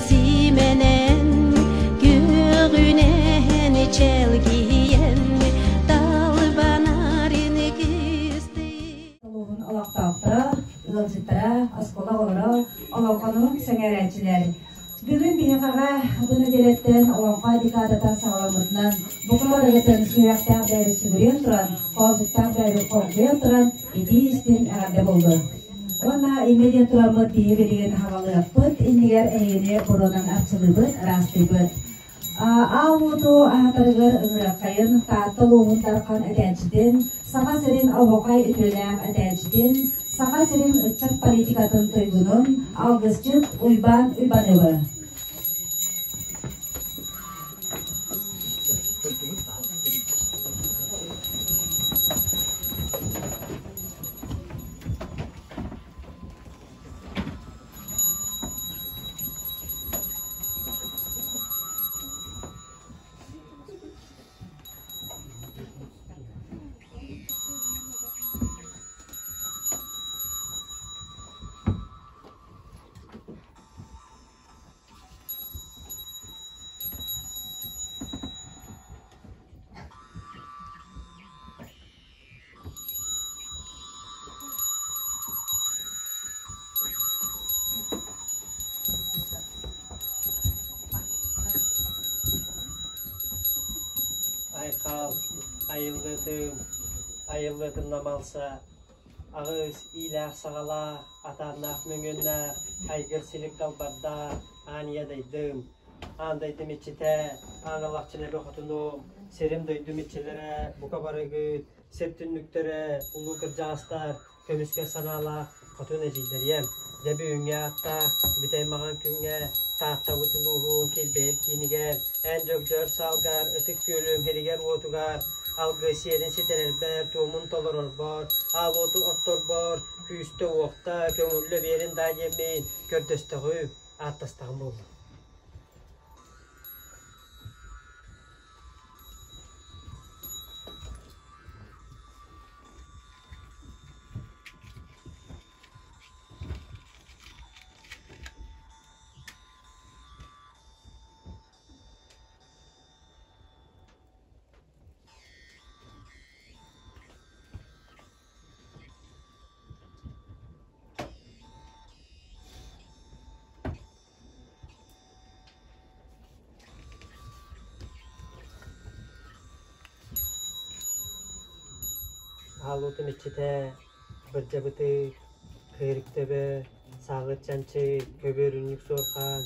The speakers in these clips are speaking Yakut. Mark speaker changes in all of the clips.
Speaker 1: симэнэн, күөҕүнэн чэлгийэн, талбанарын кыстыы.
Speaker 2: Улууһун олохтоохторо, ыалдьыттара, оскуола оҕолоро, олоҥхону сэҥээрээччилэр. Бүгүн биһиэхэҕэ бу нэдиэлэттэн олоҥхо декадата саҕаламмытынан бука барыгытын сүһүөхтээх бэйэбит сүгүрүйэн туран, хоолдьуктаах бэйэбит хоргуйан туран итии-истиҥ эҕэрдэ буоллун. Уонна инньэ диэн тураммыт биһи билигин хаҕалыахпыт иннигэр эһигини буруонан арчылыыбыт, ыраастыыбыт. Аал уоту аһатарыгар ыҥырыаххайын Таатта улууһун Дархан этээччитин, Саха сирин оһуохай үтүөлээх этээччитин, Саха сирин ыччат политикатын туйгунун, алгысчыт Уйбаан Уйбаныбы.
Speaker 3: Айхал, айылгытым, айылгытым намалса, аҕыс иилээх-саҕалаах, атааннаах мөҥүөннээх, айгыр-силик далбардаах, аан ийэ дайдым, аан дайдым иччитэ, аан алахчын эбэ хотунум, сирим-дойдум иччилэрэ, бука барыгыт, Сир түннүктэрэ, улуу кырдьаҕастар, көмүскэл санаалаах хотун эдьиийдэриэм, дьэ бүгүҥҥү ааттаах бүтэй маҕан күҥҥэ Тааттабыт улууһун килбэйэр киинигэр, эн дьөгдьөр саалгар, Ытык Күөлүм сиригэр-уотугар, алгыс сиэрин ситэрэрбэр, туомун толорорбор, аал уоту отторбор, күүстэ-уохта, көҥүллэ биэрин даа диэммин көрдөстөҕүм, ааттастаҕым буоллун. Аалуутун иччитэ Бырдьабытый, Кыырык төбө, Сааҕыт чанчык, Көбүөр үнньүк суорҕан,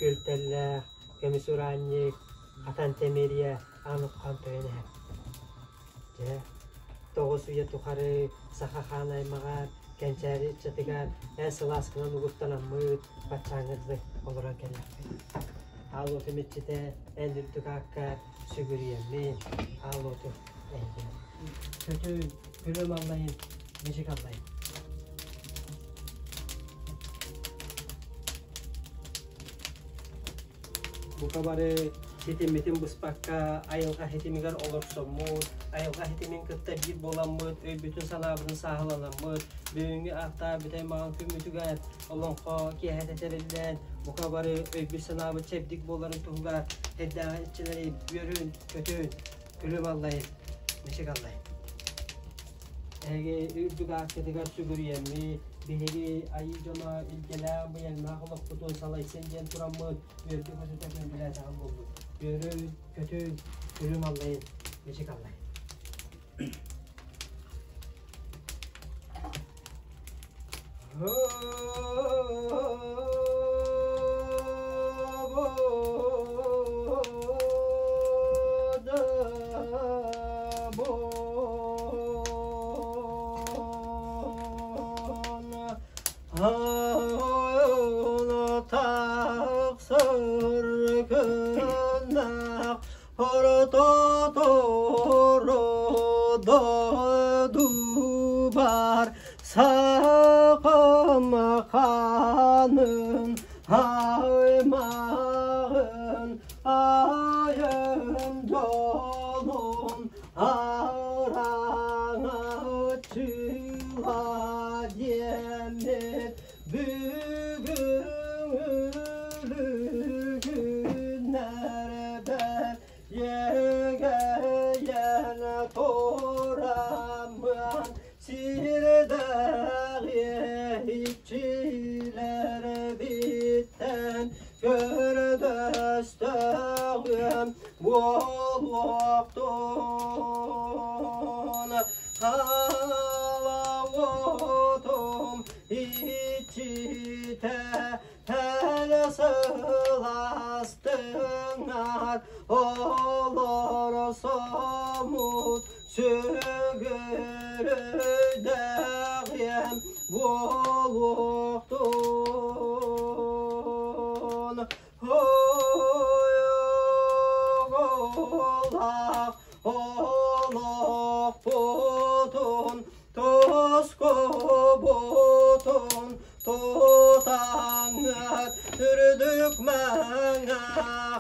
Speaker 3: Күл тэллээх, Көмүс ураанньык, Хатан тэмиэрийэ аан уххан тойон эһэм. Дьэ, 9 үйэ тухары саха хаан аймаҕар, кэнчээри ыччатыгар эн сылааскынан угуттанаммыт, баччааҥҥа дылы олорон кэллэхпит. Аал уотум иччитэ эн үрдүк ааккар сүгүрүйэммин, аал уоту эйигин. Көтүн, күлүм аллайын, мичик аллайын. Бука бары ситиммитин быспакка, айылҕа ситимигэр олорсоммут, айылҕа ситимин кытта биир буоламмыт, өйбүтүн-санаабытын сааһыланаммыт, бүгүҥҥү ааттаах бүтэй маҕан күммүтүгэр олоҥхо киэһэтэ тэриллэн, бука бары өйбүт-санаабыт чэбдик буоларын туһугар сирдээҕи иччилэри үөрүн, көтүн, күлүм аллайын, мичик аллайын. Эһиги үрдүк ааккытыгар сүгүрүйэммит, биһиги айыы дьоно илгэлээх быйаҥнаах олохпутун салайсын диэн тураммыт үөрдү-көтүтэ күндүлээтэҕим буолбут. Үөрүн, көтүн, күлүм аллайын, мичик аллайын. Дубар сақым қанын аймағын айын жолын араңачыла демет бүгін Кутум иччитэ эн сылаастыҥар олорсоммут сүгүрүйдэҕиэм буолуохтун. Ойоҕолоох олохпутун тускубутун тутаҥҥыт үрдүк мэҥэ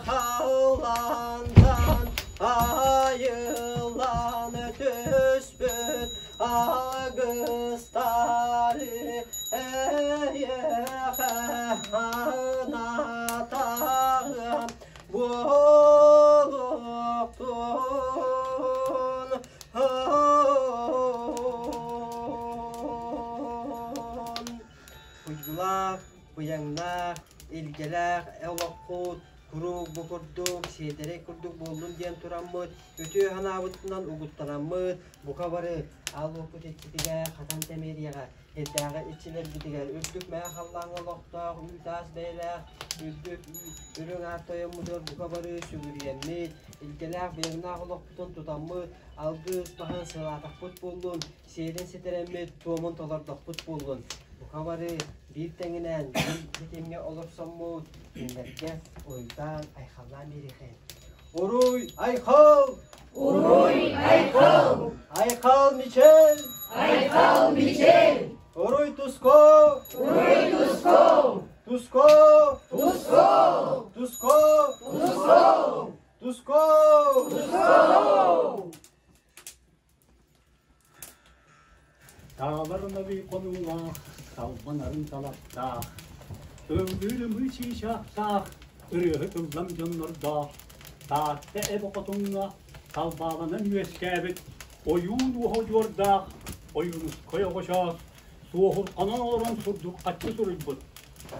Speaker 3: халлаантан айыллан түспүт Агыстары эйиэхэ анатаҕым буолуохтун. Уйгулаах, быйаҥнаах, илгэлээх олоххут куруук бу курдук, сиэдэрэй курдук буоллун диэн тураммыт, үтүө санаабытынан угуттанаммыт, бука бары аал уоппут иччитигэр хатан тэмиэриэҕэ, сирдээҕи иччилэрбитигэр үрдүк мэҥэ халлааҥҥа олохтоох үүт-аас бэйэлээх үрдүк үрүҥ аар тойоммутугар бука бары сүгүрүйэммит, илгэлээх быйаҥнаах олохпутун тутаммыт, алгыс баһын сылаатахпыт буоллун, сиэрин ситэрэммит, туомун толордохпут буоллун. Бука бары биир тэҥинэн биир ситимҥэ олорсоммут, кинилэргэ уруйдаан, айхаллаан биэриэххин. Уруй, айхал!
Speaker 4: Уруй, айхал!
Speaker 3: Айхал, Мичел!
Speaker 4: Айхал, Мичел!
Speaker 3: Уруй, Туско!
Speaker 4: Уруй, Туско!
Speaker 3: Туско!
Speaker 4: Туско!
Speaker 3: Туско!
Speaker 4: Туско!
Speaker 3: Туско!
Speaker 4: Туско!
Speaker 5: Таалар ынабый хонуулаах, салбанарын талахтаах, ыллыыр ымыы чыычаахтаах, ырыаһыт ыллам дьоннордоох, Таатта эбэ хотуҥҥа талбааланан үөскээбит ойуун уоһа удьуордаах Ойуунускай оҕочоос суоһурҕанан олорон сурдурҕаччы суруйбут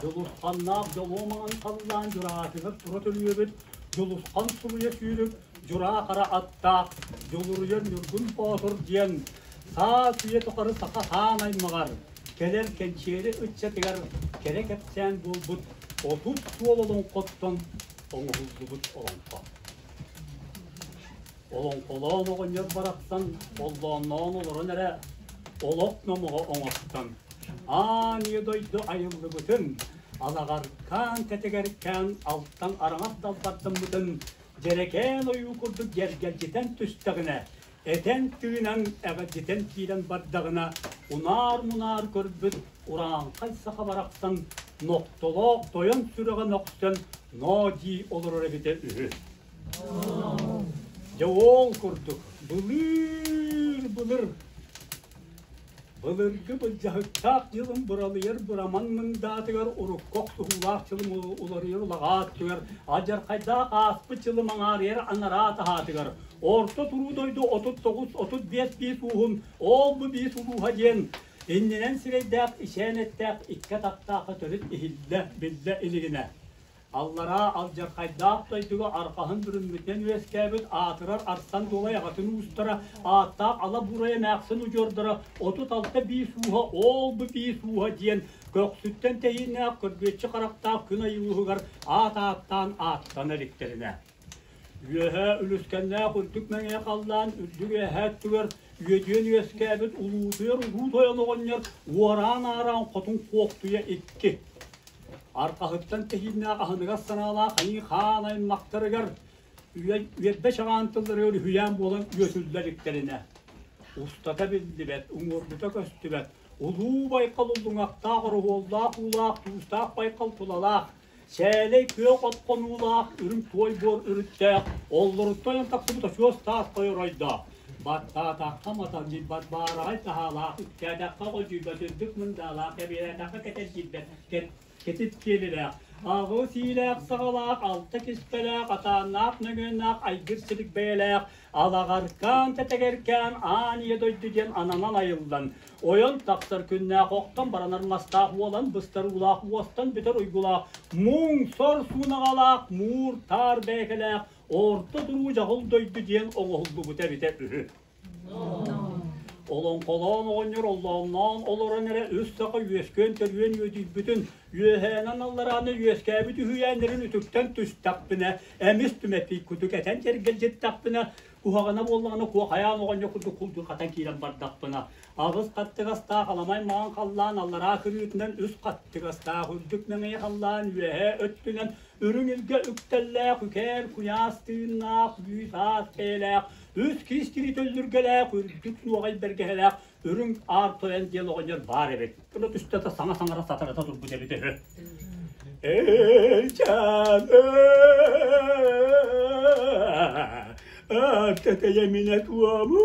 Speaker 5: Дьулусханнаах дьолуо маҥан халлаан дьураатыгар тура төрүөбүт Дьулусхан сулуйа сүүрүк Дьураа хара аттаах Дьулуруйар Ньургун Боотур диэн саас үйэ тухары саха хаан аймаҕар кэлэр кэнчиэри ыччатыгар кэрэ кэпсээн буолбут 30 суол олоҥхоттон оҥоһуллубут олоҥхо. Олоҥхолоон оҕонньор барахсан оллоонноон олорон эрэ олох номоҕо оҥостон, аан ийэ дойду айыллыбытын, алаҕаркаан кэтэгэркээн алтан араҥас далбардаммытын дьэрэкээн ойуу курдук дьэргэлдьитэн түстэҕинэ, этэн-тыынан эҕэрдитэн киирэн бардаҕына, унаар-мунаар көрбүт урааҥхай саха барахсан нохтолоох тойон сүрэҕэ мөхсөн ноо дии олорор эбитэ үһү. Дьэ ол курдук былыыр-былыр былыргы былдьаһыктаах дьылым быралыйар быраман мындаатыгар урукку охсуһуулаах дьылым уларыйар улаҕаат түгэр алдьархайдаах ааспыт дьылым аҥаарыйар анараа таһаатыгар орто туруу дойду 39-35 биис ууһун ол-бу биис улууһа диэн иннинэн сирэйдээх ичээн эттээх икки атахтаахха төрүт иһиллэ биллэ илигинэ Аллараа алдьархайдаах дойдуга арҕаһын бүрүммүтүнэн үөскээбит аатырар Арсан Дуолай аҕатын уустара, ааттаах Ала Буурай эмээхсин удьуордара 36 биис ууһа ол-бу биис ууһа диэн көхсүттэн тэйииннээх көрбүөччү харахтаах күн айылыһыгар аат ааттаан ааттана иликтэринэ. Үөһээ үлүскэннээх үрдүк мэҥиэ халлаан үрдүк үөһээ өттүгэр үөдүйэн үөскээбит улуутуйар улуу тойон оҕонньор уораан-аараан хотун Куохтуйа икки Арҕаһыттан тэһииннээх аһыныгас санаалаах айыы-хаан аймахтарыгар үөрбэ чаҕаан тылларыгар үһүйээн буолан үөтүллэ иликтэринэ, устата биллибэт, уҥуоргута көстүбэт, улуу байҕал уллуҥахтаах, ороһуоллаах уулаах, туустаах байҕал тулалаах, сээлэй күөх от хонуулаах, үрүҥ туой буор үрүттээх, оллоруттан ойон тахсыбыт очуос таас тойоройдоох, баттаатахха маталдьыйбат баараҕай таһаалаах, үктээтэххэ олдьуйбат үрдүк мындаалаах, кэбиэрээтэххэ кэтэрдийбэт кэтит киэлилээх, аҕыс иилээх саҕалаах, алта киспэлээх, атааннаах нөҥүөннээх айгыр силик бэйэлээх, алаҕаркаан тэтэгэркээн аан ийэ дойду диэн ананан айыллан, ойон тахсар күннээх охтон баранар мастаах уолан быстар уулаах уостан бүтэр уйгулаах, муҥ сор суунаҕалаах, муур таар бэйэкэлээх, орто туруу дьаҕыл дойду диэн оҥоһуллубута эбитэ үһү. Олоҥхолоон оҕонньор оллоонноон олорон эрэ үс саха үөскүөн-төрүөн үөдүйбүтүн, үөһээнэн-алларааны үөскээбит үһүйээннэрин үтүктэн түстэхпинэ, эмис түмэппий кутук этэн чэргэлдьиттэхпинэ, куһаҕана буоллаҕына куохайаан оҕонньор курдук кулдурҕатан киирэн бардахпына, аҕыс хаттыгастаах аламай маҥан халлаан аллараа кырыытынан үс хаттыгастаах үрдүк мэҥэй халлаан үөһээ өттүнэн үрүҥ илгэ үктэллээх үкээр куйаас тыыннаах үүс аас бэйэлээх үс киис тирии төллүргэлээх үрдүк нуоҕай бэргэһэлээх үрүҥ аар тойон диэн оҕонньор баар эбит. Кына түстэ да саҥа саҥара сатарата турбут эбит үһү. Эй, Артатайамина туомуй,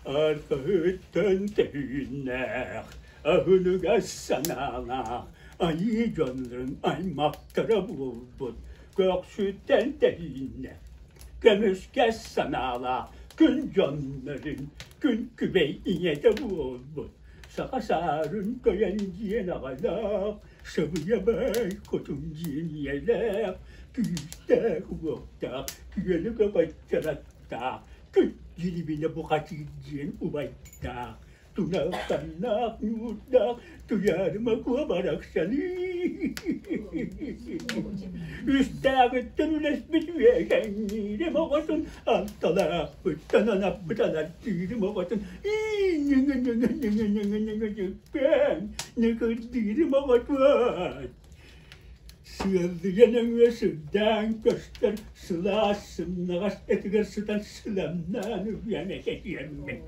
Speaker 5: Аркаһыттан тэһииннээх, аһыныгас санаалаах, айыы дьоннорун аймахтара буолбут, көхсүттэн тэһииннээх, көмүскэс санаалаах күн дьоннорун күн күбэй ийэтэ буолбут, саха саарын көйөн диэн аҕалаах, сабыйабай хотун диэн ийэлээх, күүстээх уохтаах, күөлү көбөттөрөттаах, күн дьирибинэ бухатыыр диэн убайдаах, Туналтаннаах, ньуурдаах, туйаарыма куо барахсаны Үстээҕиттэн үлэспит үөгэҥниирим оҕотун, алталаахпыттан анаппыт анартыырым оҕотун, иинньиҥи-ньиҥи-ньиҥи-ньиҥи-ньиҥи-ньиҥи-ньиҥи ньыкырдыырым оҕотуон. Сыаллыйа нөҥүө сырдаан көстөр сылаас сымнаҕас этигэр сытан сыламнаан уһуйан этэтиэммин.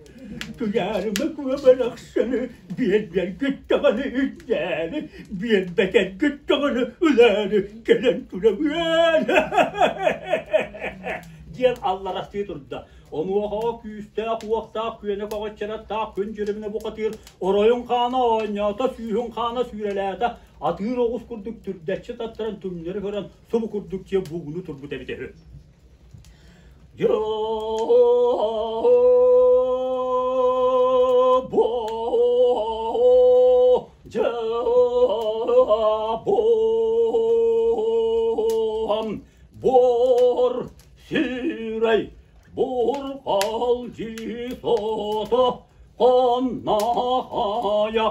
Speaker 5: Туйаарыма куо барахсаны биэрбэргит даҕаны үрдээри, биэрбэтэргит даҕаны ылаары кэлэн турабыан диэн алларастыы турда. Онуохаҕа күүстээх-уохтаах күөнэ көҕөччөрөттаах күн дьүрүмүнэ бухатыыр оройун хаана оонньоото, сүүһүн хаана сүүрэлээтэ, Атыыр оҕус курдук түрдэччи таттаран түҥнэри көрөн субу курдук дьиэ буугуну турбут эбитэ үһү. Бор сирэй бурҕалдьы сото Хоннохойо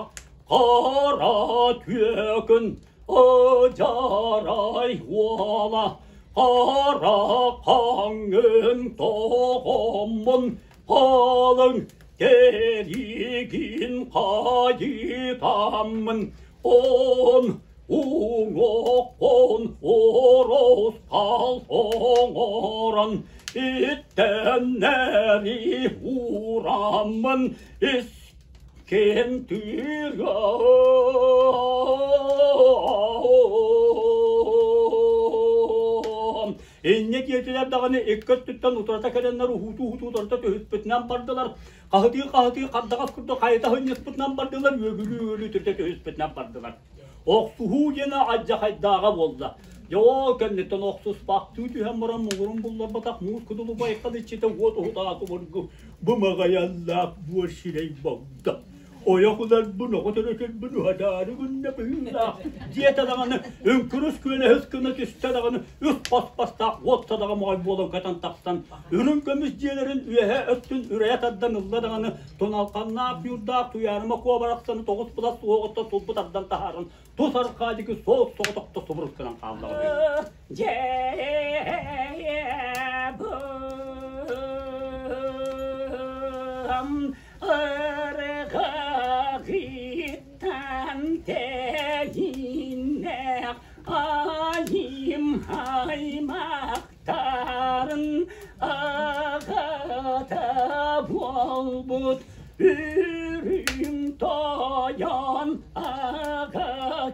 Speaker 5: хара түөкүн ыдьарай уола хара хаҥын тоҕоммун халыҥ тэригин хайытаммын он уҥуоххун урусхал оҥорон иттэннэри уураммын искин тыырам. Инньэ диэтилэр даҕаны икки өттүттэн утарыта кэлэннэр уһуутуу-уһуутуу утарыта түһүспүтүнэн бардылар. Хаһытыы-хаһытыы хардаҕас курдук хайыта сынньыспытынан бардылар, үөгүлүү-үөгүлүү түртэ түһүспүтүнэн бардылар. Охсуһуу диэнэ алдьахайдааҕа буолла. Дьэ ол кэнниттэн охсуспахтыы түһэн баран муҥурун булларбатах муус кудулу байхал иччитэ уот уһутаакы бургу бымаҕайаллаах буор сирэй болда. Ойох ыларбын, оҕо төрөтөрбүн уһатаары гынна быһыылаах диэтэ даҕаны үҥкүрүс күөлэһис гына түстэ даҕаны үс хос-хостаах уот садаҕа моҕой буолан көтөн тахсан үрүҥ көмүс дьиэлэрин үөһэ өттүн үрэйэ тардан ылла даҕаны Тоналханнаах ньуурдаах Туйаарыма Куо барахсаны тоҕус былас уоҕуттан сулбу тардан таһааран тус арҕаа диэки суос соҕотохто субурус гынан хааллаҕа
Speaker 4: Ырҕагыттан тэйиннэх айым аймах Тарын аҕата буолбут үрүҥ тойон аҕакым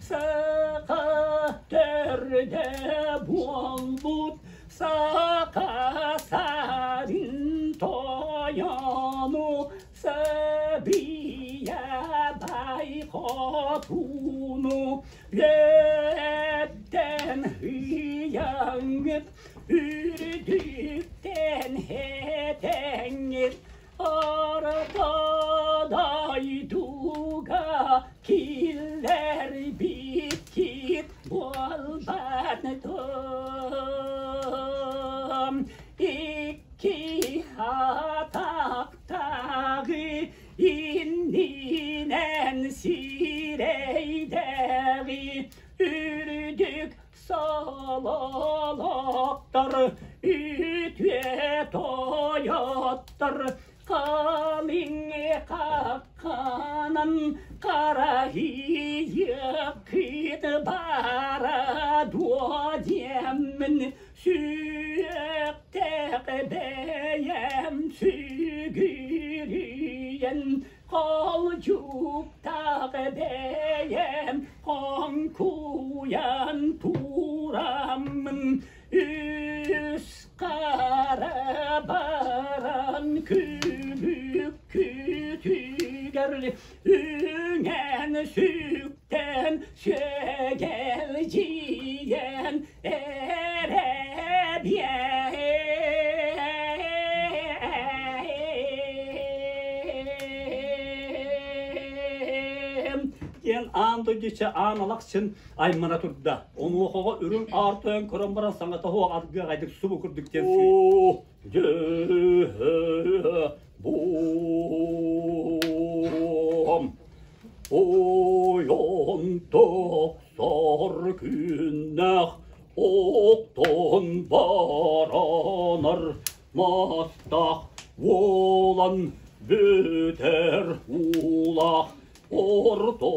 Speaker 4: саха төрдө буолбут саха сарын тойону Сабия байхотуну Үөттэн ыйаҥҥыт, үрдүктэн этэҥҥит, Орто дойдуга киллэрбиккит буолбат дуо? Хототтор Халыҥ-хахханан хараһыйыаххыт баара дуо диэммин сүрэхтээх бэйэм сүгүрүйэн холдьуктаах бэйэм хоҥкуйан тураммын үс хара баран күлүккүтүгэр үҥэн сүктэн сүөгэлдьийэн эрэ биэм диэн аан дойдуча аан алахсын аймана турда. Онуохаҕа үрүҥ аар тойон көрөн баран саҥата суох аргыаҕайдык субу курдук диэн буом ойон тохсор күннэх оттон баранар мастах уолан бүтэр уулаах орто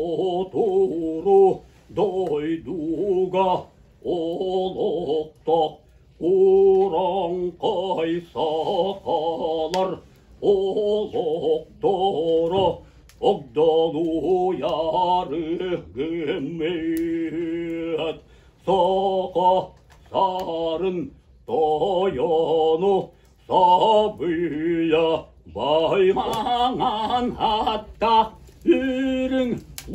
Speaker 4: туру дойдуга олохтоох урааҥхай сахалар олохторо огдолуйары гыммыт саха сарын тойону Сабыйа баймаҥан аттаах үрүҥ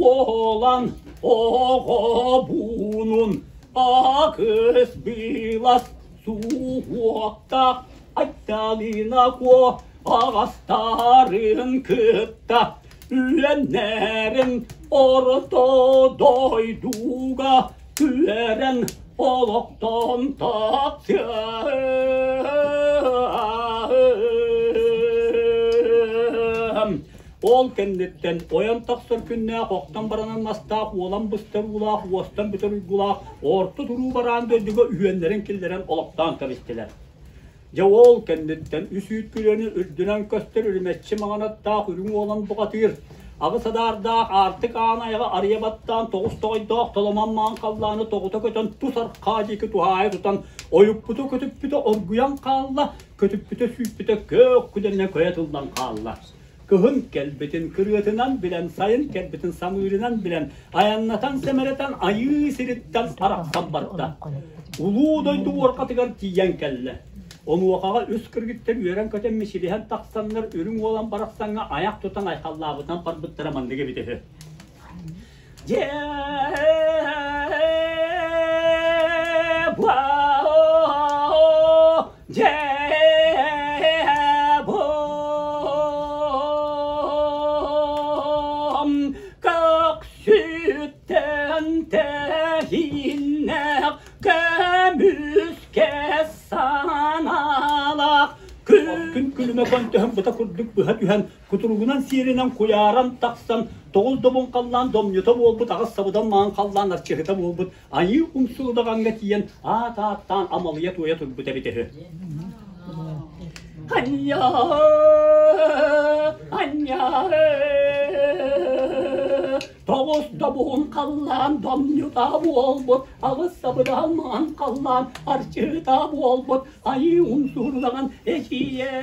Speaker 4: уолан оҕобунун акыс былас суһуохтаах Айталина Куо аҕастарын кытта үөннэрин орто дойдуга күөрэн олохтон тахсыам. Ол кэнниттэн ойон тахсар күннээх охтон баранан мастаах, уолан быстар уулаах, уостан бүтэр уйгулаах орто туруу бараан дойдуга үһүөннэрин киллэрэн олохтоон кэбистилэр. Дьэ ол кэнниттэн үс үүт күрүөнү үрдүнэн көстөр үрүмэччи маҥан аттаах үрүҥ уолан бухатыыр, аҕыс адаардаах аартык аан айаҕа арыйа баттаан тоҕус тоҕойдоох толомон маҥан халлааны тоҕута көтөн тус архаа диэки туһаайа тутан ойуппуту көтүппүтэ оргуйан хаалла, көтүппүтэ сүүппүтэ көөх күдэнинэн көйө тыллан хаалла. Кыһын кэлбитин кырыатынан билэн, сайын кэлбитин самыырынан билэн, айаннатан сэмэрэтэн айыы сириттэн арахсан барда. Улуу дойду уорҕатыгар тиийэн кэллэ. Онуохаҕа үс кыргыттар үөрэн-көтөн мичилиһэн тахсаннар үрүҥ уолан барахсаҥҥа айах тутан айхаллаабытынан барбыттара маннык эбитэ үһү. Дьэ, Көксүттэн тэһииннээх көмүскэ санаалаах күн күлүмэ көнтөһөн быта курдук быһа түһэн кутуругунан сиэринэн куйааран тахсан тоҕус добун халлаан домньута буолбут аҕыс сабыдан маҥан халлаан арчыһыта буолбут айыы умсулудаҕаҥҥа тиийэн аат ааттаан амалыйа туойа турбут эбит үһү. Анья, анья, тоҕус добуһун халлаан домньута буолбут, аҕыс сабыдаан маҥан халлаан арчыта буолбут, айыы умсуурдаҕан эчийэн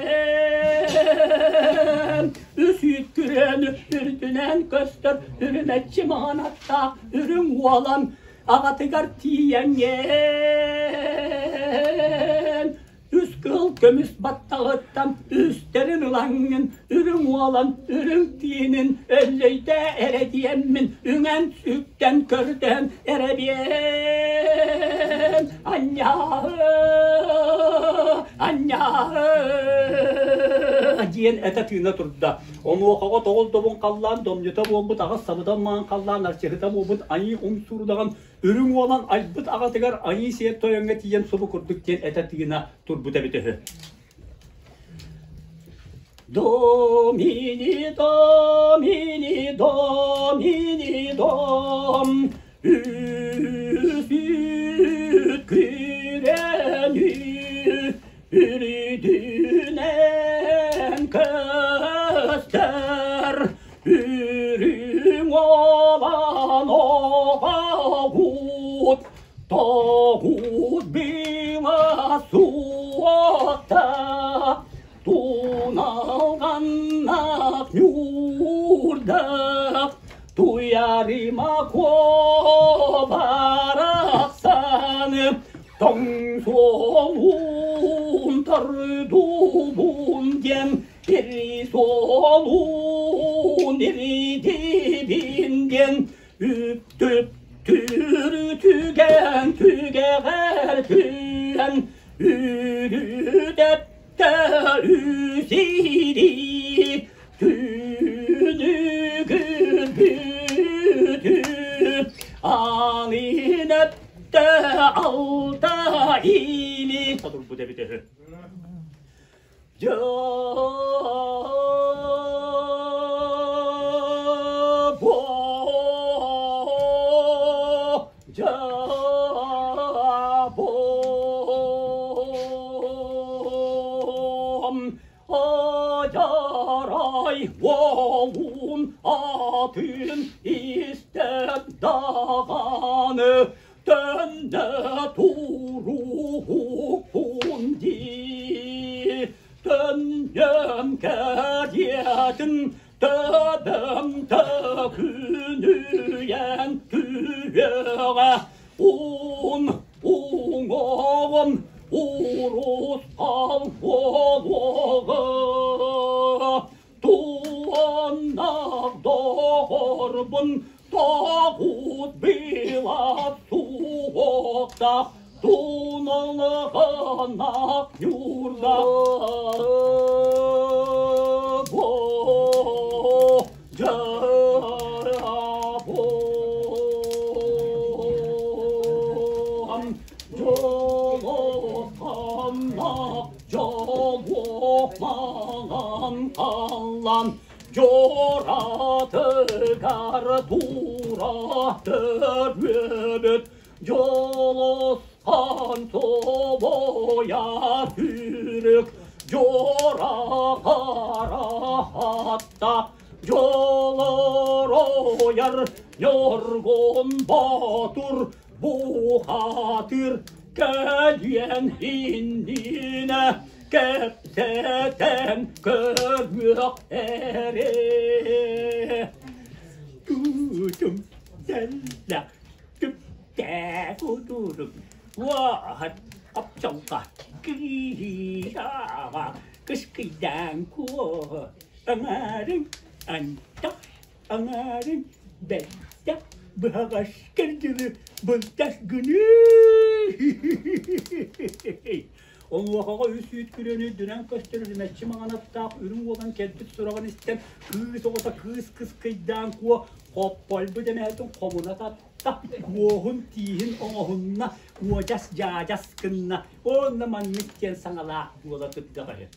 Speaker 4: үс үүт күрүөнү үрдүнэн көстөр үрүмэччи маҥан аттаах үрүҥ уолан аҕатыгар тиийэҥҥин үс кыыл көмүс баттаҕыттан үстэрин ылаҥҥын үрүҥ уолан үрүҥ тиинин өллөйдөө эрэ диэммин үҥэн сүктэн көрдөөн эрэбиэн анньааһы анньааһы диэн этэ тыына турда онуохаҕа тоҕус добун халлаан домньута буолбут аҕыс сабыдан маҥан халлаан арчыһыта буолбут айыы умсуурдаҕын үрүҥ уолан айбыт аҕатыгар айыы сиэр тойоҥҥо тиийэн субу курдук диэн этэ тыына турбут эбит үһү Домини, домини, домини, дом, үсүт күрэнү үрдүнэн. көстөр үрүҥ олан оҕобут тоҕус была суохта туналҕаннаах ньуурдаах туйарыма куо барахсан тоҥ суолун тордубун диэн iri суолун иридибин диэн үп-түп түрүтүгэн түгэҕэр түһэн үрүдэттэ үсири түүнүгүр бүтү аанын өттө алта или содурбут эбит үһү. Адьарай уолун атын истэн даҕаны төннө туруһукпун дии төннөм кэриэтин төбөм төкүнүйэн түһүөҕэ ун уҥуоҕум урусхал буолуоҕа Туоннаах доҕорбун тоҕус билат суохтаах туналыгынах ньуурда Дьолуох хааллан дьуоратыгар тура төрүөбүт дьолусхан тобойа түрүк дьуора хараатта дьолороойар Ньургун Боотур бухатыр кэлиэн иннинэ кэпсэтэн көрүөх эрэ Түүтүм тэллэ түптэ кудурум уоһат хопчолго киһиэҕэ кыскыйдаан куо аҥаарыҥ антах аҥаарыҥ бэттэх быһаҕас кэрдили былтас гыныы Онуохаҕа үс үүт күрүөнү үрдүнэн көстөр үрүмэччи маҥан аттаах үрүҥ уолан кэлбит сураҕын истэн, кыыс оҕото кыыс кыскыйдаан куо хоппойбут эмэһэтин хомуна татта, уоһун тииһин оҥоһунна, уодьас-дьаадьас гынна уонна маннык диэн саҥалаах буола турдаҕа үһү.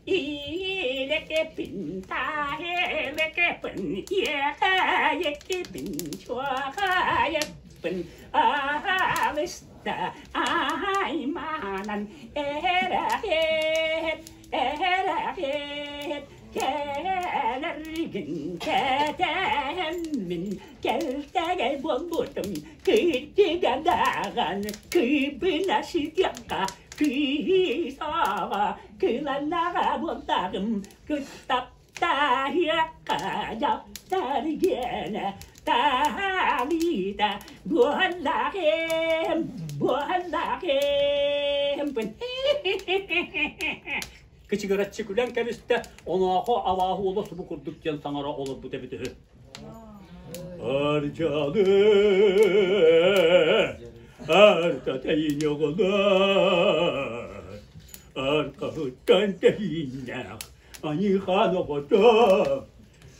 Speaker 4: Иилекепин, тааһелекепин, иэхэйекепин, чуохайеппин, аалыста айманан эрэхет, эрэхет, кэлэргин кэтэһэммин, кэлтэгэй буолбутум, кырдьыга даҕан кыыбына сытыахха, кыысаҕа кыланаҕа буолтаҕым, кыттаптаһыахха дьахтар гиэнэ таалыыта буоллаҕым, буоллаҕым. Кычыгыраччы күлэн кэбистэ, онуоха абааһы уола субу курдук диэн саҥара олорбут эбит үһү. Арчалы, арта тэйин оҕолор, аркаһыттан тэһииннээх, аньыыхан оҕото,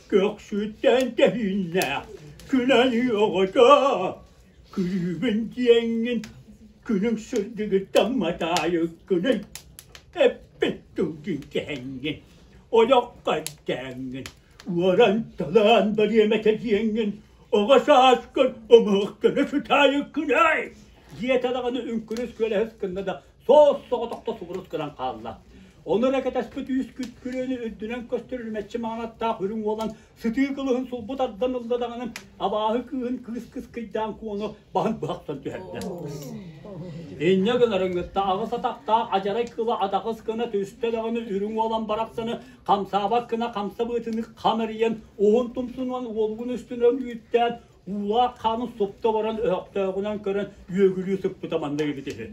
Speaker 4: көхсүттэн тэһииннээх, күнэн оҕото, күлүүбүн диэҥҥин, күнүҥ сырдыгыттан матаайыккыный, эппит тылгын кэһэҥҥин, ойоххо эрдээҥҥин, Уоран-талаан барыам этэ диэҥҥин оҕо сааскар омуһахтана сытаайыккын-ай! Диэтэ даҕаны үҥкүрүс күөлэһис гынна да, суос соҕотохто субурус гынан хаалла. Ону эрэ кэтэспит үс күт күрүөнү үрдүнэн көстөр үрүмэччи маҥанаттаах үрүҥ уолан сытыы кылыһын сулбу тардан ылла даҕаны, абааһы кыыһын кыыс кыскыйдаан куону баһын быһахтан түһэрдэ. Инньэ гынарыҥҥытта аҕыс атахтаах адьарай кыла атаҕыс гына түстэ даҕаны үрүҥ уолан барахсаны хамсаабат гына хамса быатыны хам эрийэн уһун тумсунан уолугун үстүнэн үүттээн уулаах хаанын супта баран өһөхтөөҕүнэн көрөн үөгүлүү сыппыта манна эбит үһү.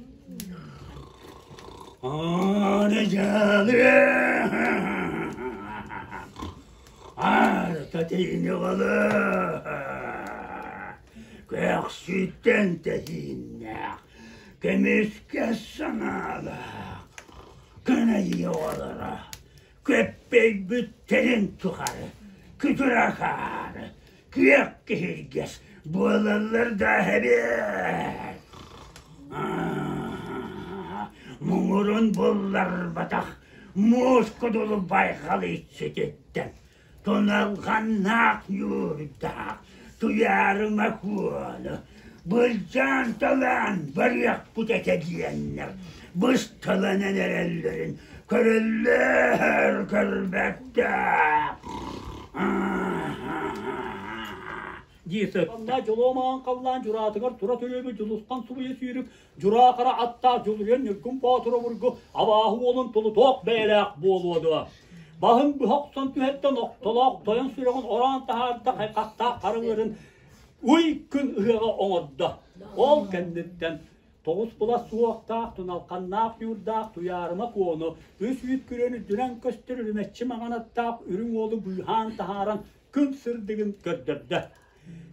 Speaker 6: Көхсүттэн тэһииннээх, көмүскэ санаалаах, көнөйү оҕолоро көппөйбүттэрин тухары күтүр-акаары, күөх киһиргэс буолаллар да эбит. Муҥурун булларбатах муус кудулу байҕал иччититтэн туналҕаннаах ньуурдаах Туйаарыма Куону былдьаан талаан барыахпыт этэ диэннэр бысталанан эрэллэрин көрөллөр көрбөттөр
Speaker 4: дии сытта. Дьолуомаҕын халлаан дьураатыгар тура төрөөбүт Дьулусхан субуйа сүүрүк дьураа хара аттаах Дьулуруйан Ньургун Боотур обургу абааһы уолун тулутуох бэйэлээх буолуо дуо? Баһын быһа охсон түһэртэн охтолоох тойон сүрэҕин ороон таһаарда хайхахтаах харыҥырын уй күн ыһыаҕа оҥордо. Ол кэнниттэн тоҕус былас суохтаах, туналханнаах ньуурдаах Туйаарыма Куону үс үүт күрүөн үрдүнэн көстөр үрүмэччи маҥанаттаах үрүҥ уолу быыһаан таһааран күн сырдыгын көрдөрдө.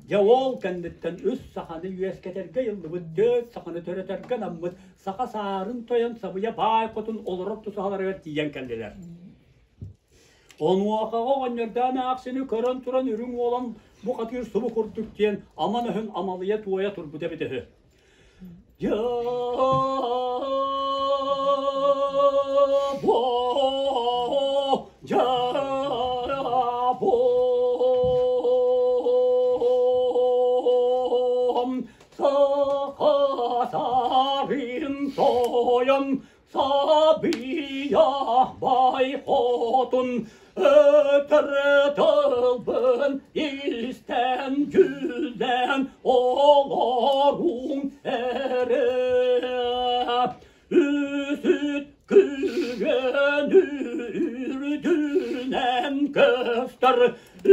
Speaker 4: Дьэ ол кэнниттэн үс саханы үөскэтэргэ ыйыллыбыт, түөрт саханы төрөтөргө анаммыт саха саарын тойон сабыйа баай хотун олорор тусаһаларыгар тиийэн кэллилэр. Онуохаҕа оҕонньордоон аахсыны көрөн туран үрүҥ уолан бу хатыыр субу курдук диэн аман өһүн амалыйа туойа турбута эбитэ үһү. Сахасарын тойон Сабия байхотун өтөр тылбын истэн күлэн олорун эрэ үсүт күгөн үрдүнэн көстөр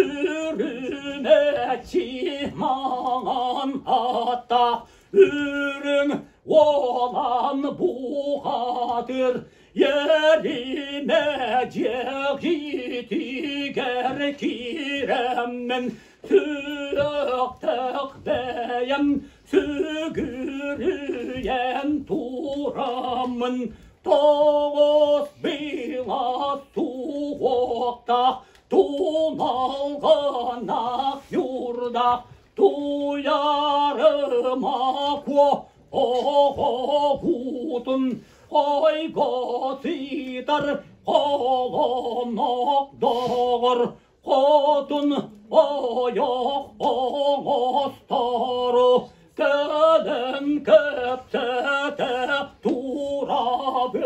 Speaker 4: үрүмэччи маҥан аттаах Үрүҥ уолан бухатыр Еримэ дьиэҕитигэр киирэммин Сүрэхтээх бэйэм сүгүрүйэн тураммын Тоҕус быылас суһуохтаах Туналҕанах ньуурдаах Туйарыма куо оҕоҕутун ойго сытар холонок доҕор хотун ойох оҥостору кэлэн кэпсэтэ турабын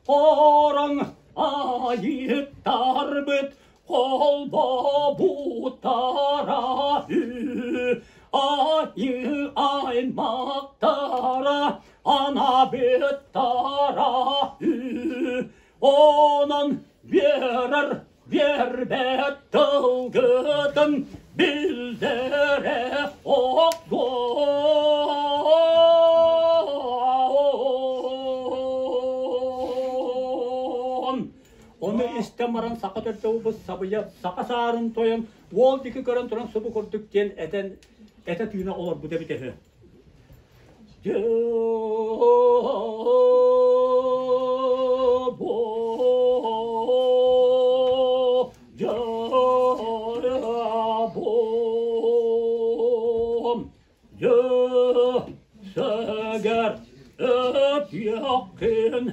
Speaker 4: Хорон айыттарбыт Холбообуттара үһү, айыы аймахтара, анабыттара үһү. Онон биэрэр биэрбэт тылгытын биллэрэ охсуон. Ону истэн баран саха төрдө сабыйа саха саарын тойон уол диэки көрөн туран субу курдук диэн этэн этэ тыына олорбута эбитэ үһү. Дьэ, өт якын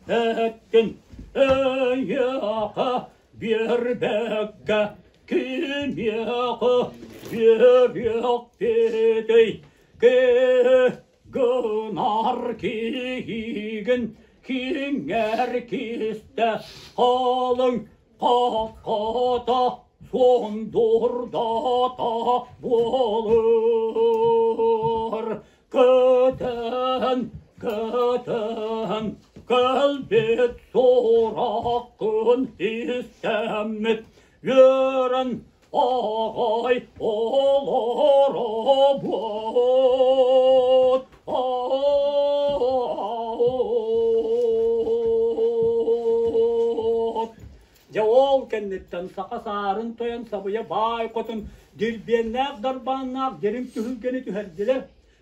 Speaker 4: Эттин эйиэхэ биэрбэккэ кимиэхэ биэриэхпитий? Ки гынар киһигин. Киҥэр кистэ халыҥ хаххата суондурдата буолар. Көтөн, көтөн, кэлбит сураххын истэммит, үөрэн аҕай олоробут. Дьэ ол кэнниттэн саха саарын тойон сабыйа баай хотун дирбиэннээх дарбааннаах дириҥ түһүлгэни түһэрдилэр,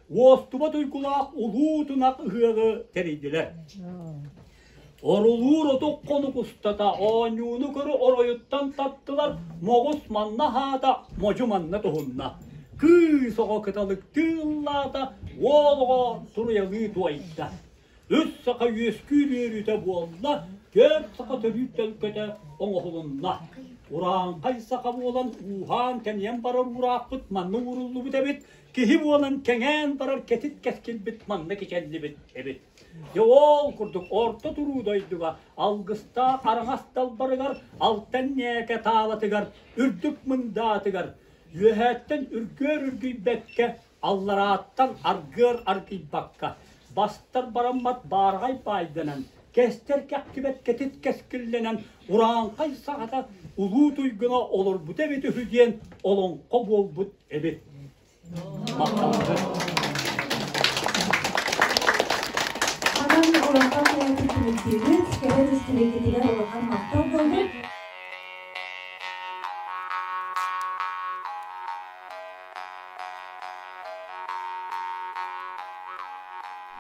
Speaker 4: уостубат уйгулаах улуу тунах ыһыаҕы тэрийдилэр. Орулуур отук хонук устата оонньууну көрө оройуттан таттылар, моҕус манна аһаата, модьу манна туһунна. Кыыс оҕо кыталыктыы ыллаата, уол оҕо туруйалыы туойда. Үс саха үөскүүр үөрүүтэ буолла, түөрт саха төрүүр төлкөтө оҥоһулунна. Урааҥхай саха буолан ууһаан-тэнийэн барар уураахпыт манна ууруллубут эбит, киһи буолан кэҥээн барар кэтит кэскилбит манна кичэллибит эбит. Дьэ ол курдук орто туруу дойдуга алгыстаах араҥас далбарыгар, алтан ньээкэ таалатыгар, үрдүк мындаатыгар, үөһээттэн үргүөр үргүйбэккэ, алларааттан аргыар аргыйбакка, бастар бараммат баараҕай баайданан, кэстэр кэхтибэт кэтит кэскиллэнэн, урааҥхай саҕата улуу туйгуна олорбута эбит үһү диэн олоҥхо буолбут эбит. Махталгын.
Speaker 2: Анан олоҥхо кэһэтин түмүктүүбүт, кэлэн истибиккитигэр улахан махтал буоллун.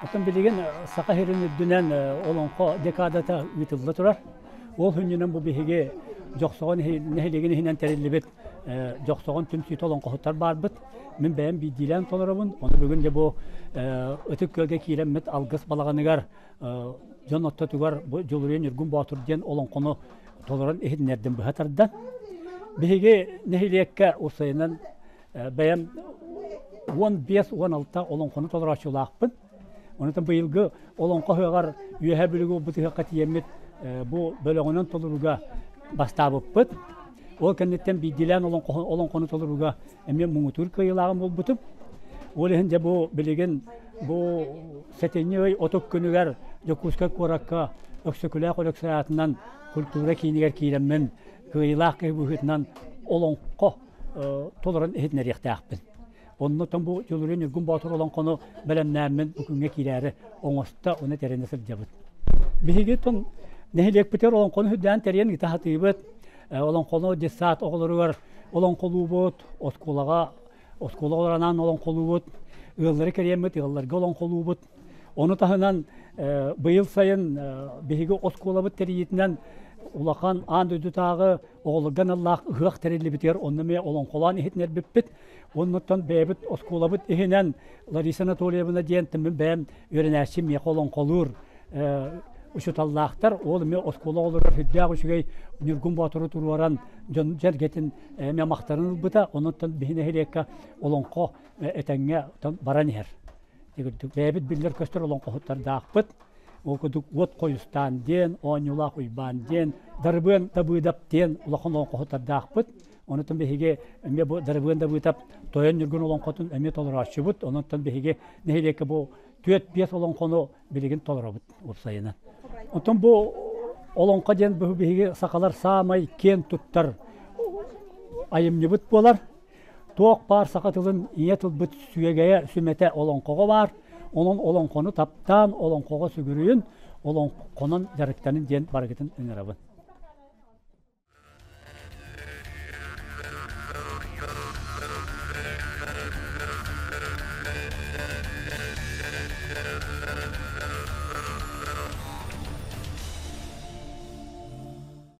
Speaker 5: Оттон билигин Саха сирин үрдүнэн олоҥхо декадата ыытылла турар. Ол хүннүнэн бу биһиги Дьохсоҕон нэһилиэгин иһинэн тэриллибит Дьохсоҕон түмсүүтэ олоҥхоһуттар баарбыт. Мин бэйэм биирдиилээн толоробун. Ону бүгүн дьэ бу Ытык Күөлгэ киирэммит алгыс балаҕаныгар дьон ортотугар бу Дьулуруйа Ньургун Боотур диэн олоҥхону толорон иһитиннэрдим быһа тардан. Биһиги нэһилиэккэ уопсайынан бэйэм 15-16 олоҥхону толорооччулаахпын. Онон быйылгы олоҥхо ыһыаҕар Үөһээ Бүлүүгэ буолбут ыһыахха тиийэммит бу бөлөҕүнэн толорууга бастаабыппыт. Ол кэнниттэн биирдиилээн олоҥхону толорууга эмиэ муҥутуур кыайыылааҕым буолбутум. Ол иһин дьэ бу билигин бу сэтинньи ый отут күнүгэр Дьокуускай куоракка Өксөкүлээх Өлөксөй аатынан культура киинигэр киирэммин кыайыылаах киһи быһыытынан олоҥхо толорон иһитиннэриэхтээхпин. Оннотон бу Дьулуруйа Ньургун Боотур олоҥхону бэлэмнээммин бу күҥҥэ киирээри оҥосто уонна тэринэ сылдьабыт. Биһиги тон нэһилиэкпитигэр олоҥхону үрдээн тэрийэн ыыта сатыыбыт. Олоҥхону детсад оҕолоругар олоҥхолуубут, оскуолаҕа оскуола оҕолоро анаан олоҥхолуубут, ыаллары кэрийэммит ыалларга олоҥхолуубут. Ону таһынан быйыл сайын биһиги оскуолабыт тэрийиитинэн улахан аан дойдутааҕы оҕолорго аналлаах ыһыах тэриллибитигэр онно эмиэ олоҥхолоон иһитиннэрбиппит. Оннуттан бэйэбит оскуолабыт иһинэн Лариса Анатольевна диэн мин бэйэм үөрэнээччим миэхэ олоҥхолуур учууталлаахтар. Ол эмиэ оскуола оҕолоругар сүрдээх үчүгэй Ньургун Боотуру туруоран дьон дьэргэтин эмиэ махтанан ылбыта. Онуттан биһи нэһилиэккэ олоҥхо этэҥҥэ баран иһэр. Бэйэбит биллэр-көстөр олоҥхоһуттардаахпыт. Ол курдук Уот Хойустаан диэн, Оонньуулаах Уйбаан диэн, Дарыбыан Дабыыдап диэн улахан олоҥхоһуттардаахпыт. Онутун биһиги эмиэ бу Дарыбыан Дабыытап Тойон Ньургун олоҥхотун эмиэ толорооччубут. Онон биһиги нэһилиэккэ бу түөрт-биэс олоҥхону билигин толоробут уопсайынан. Онтон бу олоҥхо диэн бу биһиги сахалар саамай киэн туттар айымньыбыт буолар. Туох баар саха тылын ийэ тылбыт сүөгэйэ, сүмэтэ олоҥхоҕо баар. Онон олоҥхону таптаан, олоҥхоҕо сүгүрүйүн, олоҥхонон дьарыктанын диэн барыгытын ыҥырабын.